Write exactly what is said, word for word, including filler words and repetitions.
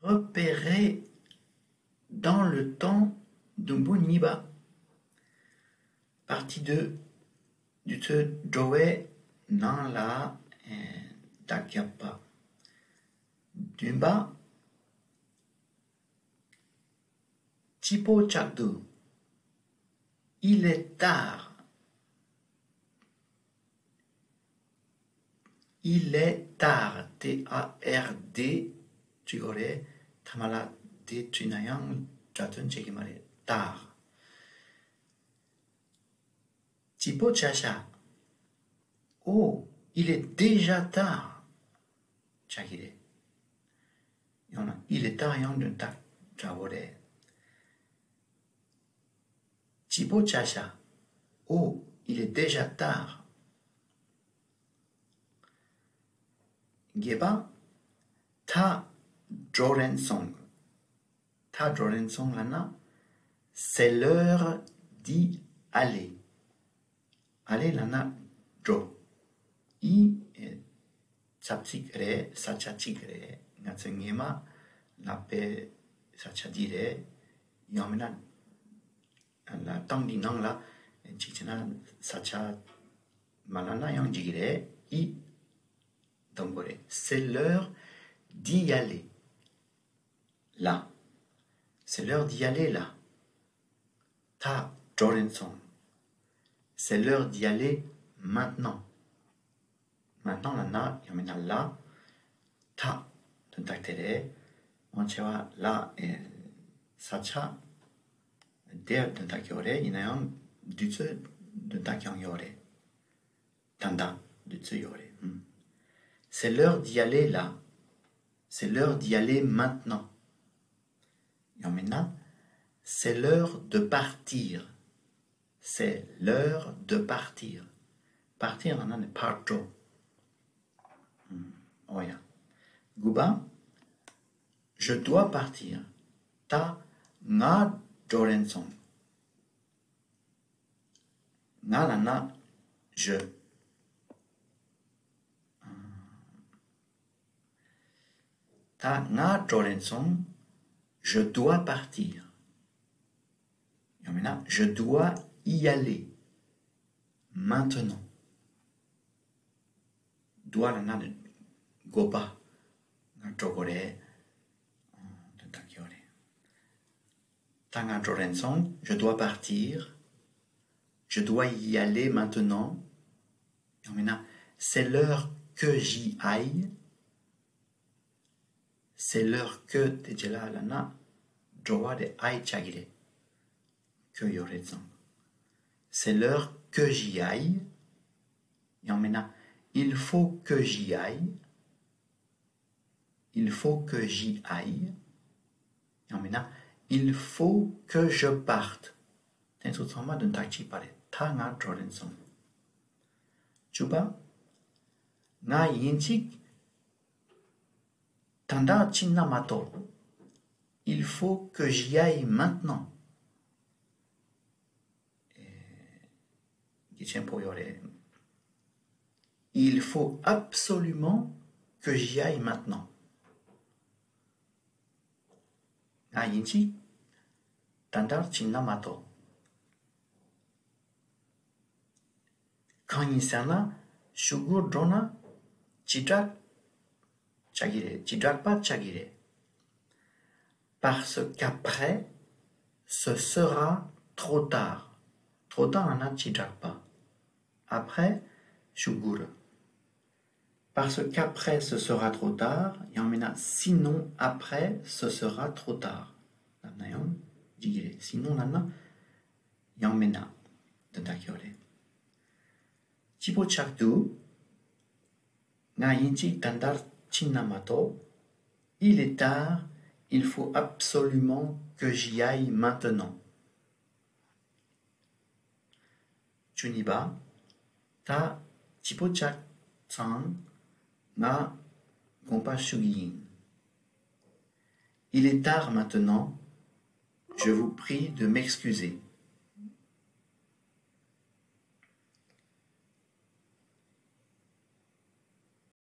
Repérer dans le temps དུམ་བུ་གཉིས་པ། Partie deux དུས་ཚོད་འགྲོ་བའི་ནང་ལ་ཨེ་བརྡ་བརྒྱབ་པ། བདུན་པ། སྐྱིད་པོ་ཆགས་འདུག Il est tard. Il est tard. T A R D བྲིས་ཡོད་རེད། ཐ་མ་ལ་D བྲིས་ན་ཡང་སྒྲ་དོན་བྱེད་ཀྱི་མ་རེད། Tard. སྐྱིད་པོ་ཆགས་ཤག Oh, il est déjà tard. ཆགས་ཀྱི་རེད། ཡང་ན་il est tard ཡང་དོན་དག་འདྲ་བོ་རེད། སྐྱིད་པོ་ཆགས་ཤག Oh, il est déjà tard. བརྒྱད་པ། ད་འགྲོ་རན་སོང་། ད་འགྲོ་རན་སོང་ལབ་ན། C'est l'heure d'y aller. Aller ལབ་ན་འགྲོ། y ཚབ་ཚིག་རེད། ས་ཆ་གཅིག་རེད། ང་ཚོའི་སྔས་མ་ལབ་པའི་ས་ཆ་འདི་རེད། ཡང་མིན་ན་ལ་སྟངས་འདི་ནང་ལ་གཅིག་བྱས་ན་ས་ཆ་མ་ལབ་ན་ཡང་འགྲིག་གི་རེད། y འདོན་དགོས་རེད། C'est l'heure d'y aller. Là. C'est l'heure d'y aller là. ད་འགྲོ་རན་སོང་། C'est l'heure d'y aller maintenant. Maintenant ལབ་ན་ཡང་མིན་ན་là། ད་དོན་དག་དེ་རེད། མང་ཆེ་བ་là ཨེ་ས་ཆ་དེ་དོན་དག་ཡོད་རེད། ཡིན་ན་ཡང་དུས་ཚོད་དོན་དག་ཀྱང་ཡོད་རེད། ད་ལྟ་དུས་ཚོད་ཡོད་རེད། ཨུམ། C'est l'heure d'y aller là. C'est l'heure d'y aller maintenant. ཡང་མིན་ན། C'est l'heure de partir. C'est l'heure de partir. Partir ལབ་ན་ནི་ཕར་འགྲོ། ཨུམ། འོ་ཡ། དགུ་པ། Je dois partir. ད་ང་འགྲོ་རན་སོང་། ང་ལབ་ན་je། ད་ང་འགྲོ་རན་སོང་། Je dois partir. ཡང་མིན་ན། Je dois y aller. Maintenant. Dois ལབ་ན་ནི་དགོས་པ། ང་འགྲོ་དགོས་རེད། དོན་དག་ཡོད་རེད། ད་ང་འགྲོ་རན་སོང་། Je dois partir. Je dois y aller maintenant. ཡང་མིན་ན། C'est l'heure que j'y aille. C'est l'heure que དེ་རྗེས་ལ་ལབ་ན་འགྲོ་བ་དེ་aille ཆགས་ཀྱི་རེད། que ཡོད་རེད་ཙང་། C'est l'heure que j'y aille. ཡང་མིན་ན། Il faut que j'y aille. Il faut que j'y aille. ཡང་མིན་ན། Il faut que je parte. དེ་ཚོ་ཚང་མ་དོན་དག་གཅིག་པ་རེད། ད་ང་འགྲོ་རན་སོང་། བཅུ་པ། ང་ཡིན་གཅིག་ད་ལྟ་ཕྱིན་ན་མ་གཏོགས། Il faut que j'y aille maintenant. གལ་ཆེན་པོ་ཡོད་རེད། Il faut absolument que j'y aille maintenant. ང་ཡིན་གཅིག་ད་ལྟ་ཕྱིན་ན་མ་གཏོགས། གང་ཡིན་ཟེར་ན། ཤུ་གུར་འགྲོ་ན་ཅི་དྲག་ཆགས་ཀྱི་རེད། ཅི་དྲག་པ་ཆགས་ཀྱི་རེད། Parce qu'après, ce sera trop tard. Trop tard ལབ་ན་ཅི་དྲག་པ། Après ཤུ་གུར། Parce qu'après ce sera trop tard. ཡང་མིན་ན། Sinon après ce sera trop tard. ལབ་ན་ཡང་འགྲིག་གི་རེད། Sinon ལབ་ན་ཡང་མིན་ན་དོན་དག་ཡོད་རེད། སྐྱིད་པོ་ཆགས་འདུག་ང་ཡིན་གཅིག་ད་ལྟ་ཕྱིན་ན་མ་གཏོགས། Il est tard, il faut absolument que j'y aille maintenant. བཅུ་གཉིས་པ། ད་སྐྱིད་པོ་ཆགས་ཙང་ང་དགོངས་པ་ཞུ་གི་ཡིན། Il est tard maintenant, je vous prie de m'excuser.